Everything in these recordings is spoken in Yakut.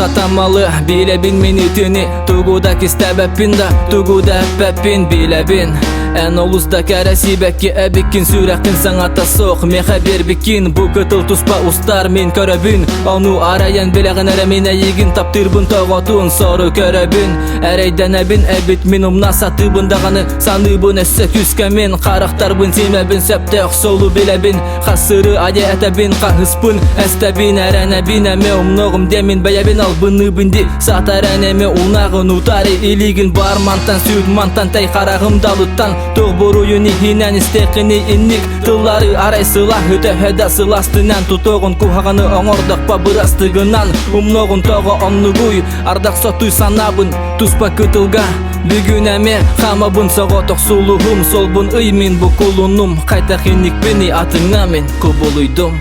сатамалы Билэбин мин итини Тугу да кистээбэппин да Тугу да эппэппин билэбин Эн олус да кэрэ сибэкки эбиккин Сүрэххин саҥата суох миэхэ биэрбиккин Бу кытыл туспа устар мин көрөбүн Ону арайан билэҕин эрэ мин эйигин Таптыырбын тоҕотун сору көрөбүн Эрэйдэнэбин эбит мин умна сатыыбын даҕаны Саныыбын өссө күүскэ мин Харахтарбын симэбин сөптөөх суолу билэбин Хас сыры айа этэбин хаһыспын Эстэбин эрэнэбин эмэ умнуоҕум диэмин Бэйэбин албынныыбын ди Саатаран эмэ унаҕын утары Илиигин бар мантан сүүт мантан тэй хараҕым далыттан Туох буруйун иһинэн истиэххиний инник Тыллары арай сылаһ өтөһө да сыластынан Тутуоҕун куһаҕаны оҥордохпо бырастыгынан Умнуоҕун тоҕо оннугуй Ардах сотуй санаабын туспа кытылга Бүгүн эмиэ хаамабын соҕотох сулуһум Солбун ый мин бу кулунум Хайдах инникпиний атыҥҥа мин кубулуйдум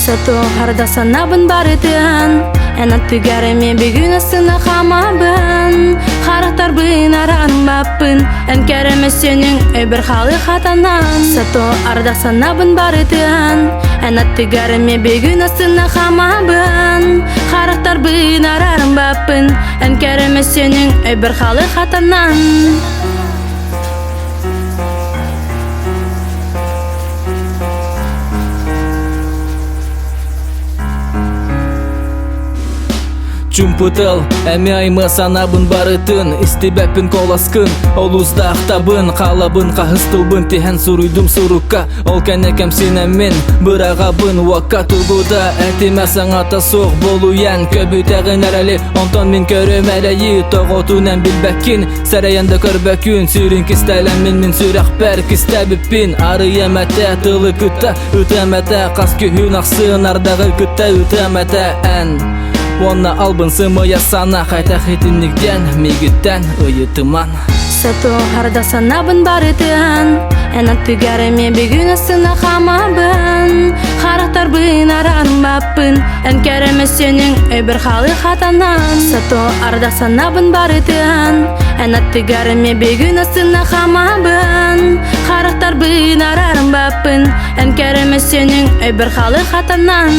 Сотуохарда санаабын барытын Эн аттыгар эмиэ бүгүн астына хаамабын Харахтарбын араанбаппын Эн кэрэмэ сөнүҥ өйбөр хаалы хатанан Сотуохарда санаабын барытын Эн аттыгар эмиэ бүгүн астына хаамабын Харахтарбын араарбаппын Эн кэрэмэ сөнүҥ өйбөр хаалы хатанан. Чумпутал, эмиэ аймыа санаабын барытын Истибэппин колоскын, олус да ахтабын Хаалабын хаһыс тылбын тиһэн суруйдум сурукка Ол кэннэ кэмсинэммин, быраҕабын уокка Тугу да этимэ саҥата суох болуйан Көбүтэҕин эрэли, онтон мин көрүм эрэйи Тоҕотунан билбэккин, сэрэйэн да көрбөккүн Сүрүн кистэлэммин мин сүрэхпэр кистээбиппин Арыйам этэ тылы кытта ытыам этэ Хас күһүн ахсын ардаҕы кытта ытыам этэ Эн уонна албын сымыйа санаа хайдах итинник диэн миигиттэн ыйытыман Сотуохарда санаабын барытын Эн аттыгар эмиэ бүгүн астына хаамабын Харахтарбын араанбаппын Эн кэрэмэ сөнүҥ өйбөр хаалы хатанан Сотуохарда санаабын барытын Эн аттыгар эмиэ бүгүн астына хаамабын Харахтарбын араарбаппын Эн кэрэмэ сөнүҥ өйбөр хаалы хатанан.